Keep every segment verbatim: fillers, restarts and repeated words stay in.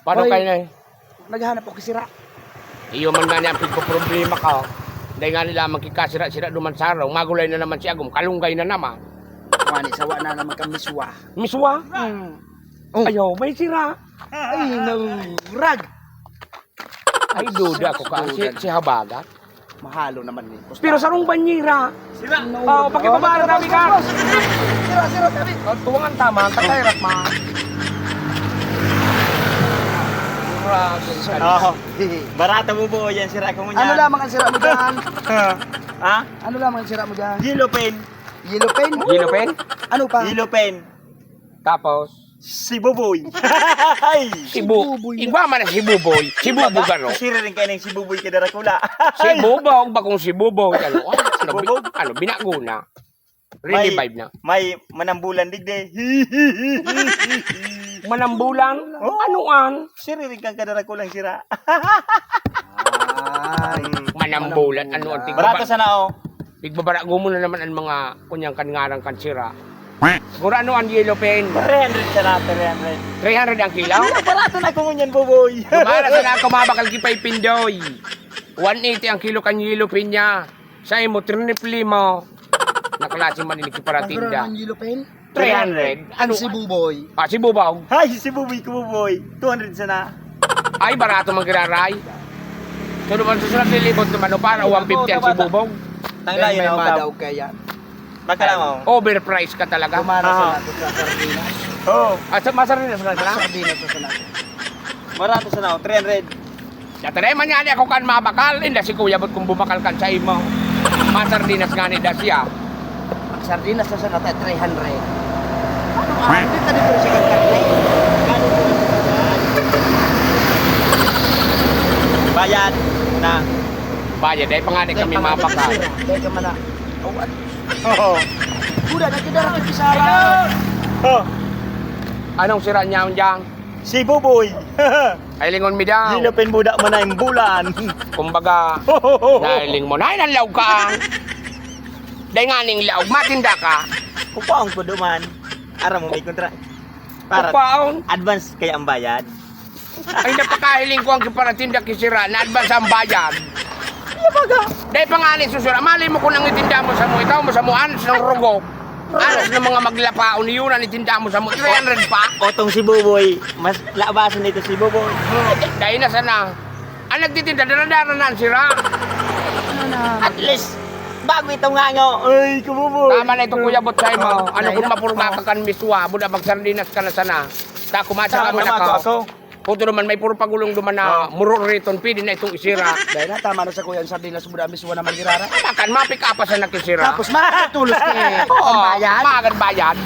Paano Hoy, kayo na eh? Naghahanap ako sira. Iyo man nga niya ang pigpoproblema ka. Dahil nga nila magkikasira-sira duman sa araw, magulay na naman si Agom, kalunggay na naman. Kuha ni, sawa na naman kang miswa. Miswa? Mm. Oh. Ayaw, may sira. Ay, naurag. Ay, duda ako ka. Si, Duda. Si Habagat. Mahalo naman ni. Pero sarong banyera. Sira. Oh, pakibaba na namin ka. Sira, sira, sabi. Oh, tuwangan tama. Ang tagay, Ratman. Grabe. Oo. Barato mo po yan, sira ko mo Ano niyan. Lamang ang sira mo dyan? Ha? Ano lamang ang sira mo dyan? Yellow pen. Yellow pen? Yellow pen? Ano pa? Yellow pen. Tapos? Si Buboy. Ay! Si Bu-, Buboy. Igwa man na si Buboy. Si Bubog ano? Sira rin kayo ng si Buboy kay Darakula. Si Bubog, bakong si Buboy. Ano? Ano, ano, Bubog? Ano, binago na. May, Revive na. May manambulan digdi. Manambulan? Oh. Ano an? Sira rin kang kadarakulang sira. Ay. Manambulan. Ano ang tigba-, Barato sana, oh. Tigbabarago mo na naman ang mga kunyang kan ngarang kan sira. Siguro ano ang yellow pen? Three hundred sana, three hundred. Three hundred ang kilo? Ay, barato na ko ngunyan, Buboy. Gumara sana ako, mabakal kipay pindoy. One eighty ang kilo kan yellow pen niya. Sa imo, triple mo. Naklase man ini para Magkaroon tinda. Ng yellow pen? Three hundred. Ano? Si Buboy. Ah, si Bubaw. Ay, si Buboy, ko Buboy. Two hundred sana. Ay, barato man giraray. So, naman susunod lilibot naman, no, para one fifty ang si Bubaw. Tangla, May yun, may oh, madaog kaya. Baka lang, oh. Overprice ka talaga. Gumana Aha. Sa nato sa sardinas. Oo. Ah, sa masardinas ka na? Sardinas sa nato. Barato sana, oh, three hundred. Yataray man nga ni ako kan mabakal, inda si Kuya Bot kung bumakal kan sa imo. Masardinas nga ni da siya. Sardinas na sa nata, three hundred. Ano nga? Hindi ka dito siya kan karne. Bayad na. Bayad, dahil pa nga ni kami mabakal. Dahil ka man na. Oh, ano? Oo. Kuda, nagkidara ka, Pisara. Oh. Anong sira niya, Unjang? Si Buboy. Ay, lingon mi daw. Di na pinbuda man na yung bulan. Kumbaga, nailing mo na, inanlaw ka. Dahil nga ning laog, matinda ka. Kupaon ko duman. Aram mo, may kontra. Para Kupaon? Advance kaya ang bayad? Ay, napakahiling ko ang kiparatinda kisira na advance ang bayad. Ano ba ga? Dahil pa nga ni susura, mali mo kung nang itinda mo sa mo, ikaw mo sa mo, anos ng rugok. Anos ng mga maglapaon, yun ang itinda mo sa mo, three hundred pa. Otong si Buboy, mas labasan nito si Buboy. Dahil na sana. Ang nagtitinda, daradara na ang sira. Ano na? At least, bago itong ngango. Ay, kumuboy. Tama na itong Kuya Bot sa imo. Oh, Ano kung dahil na- mapurma ka kan miswa, buda magsardinas ka na sana. Sa kumatsa ka Tama man na ako. Ako. Puto naman, may puro pagulong duman na Oh. mururiton, pwede na itong isira. Dahil na, tama na sa kuya ang sardinas, buda miswa naman girara. Makan, mapikapas na nakisira. Tapos, makakatulos ka eh. Oo, Ang bayad. Makan bayad.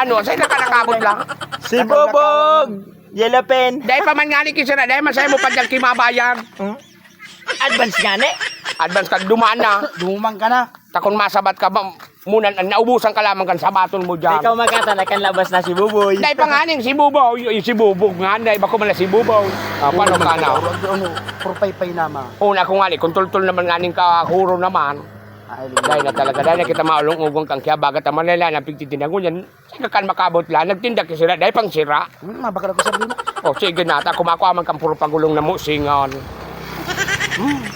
Ano, sa'yo na ka nakabot lang? Si Bobog! Yellow pen. Dahil pa man nga ni kisira, dahil masaya mo pa dyan kimabayad. Hmm? Advance nga ni. Advance ka, dumaan na. Duman ka na. Takon masabat ka ba? Muna, naubusan ka lamang kan sabaton mo dyan. Ikaw makatana kan labas na si Buboy. Dahil pa nga ning si Buboy, yung si Bubog nga, dahil bako man na si Buboy. Ah, paano ka na? Ano, ano, purpay-pay naman. Una ko nga ni, kung tultul naman nga ning kahuro naman. Ay, Dahil na talaga, dahil na kita maulong-ugong kang kiyabagat ang Manila, na pigtitinagon yan. Sige kan makabot lang, nagtinda ki sira, dai pang sira. Hmm, mabakal ako sa Lima. O, sige na, ta, kumakwa man kang puro pagulong na musingon. Hmm.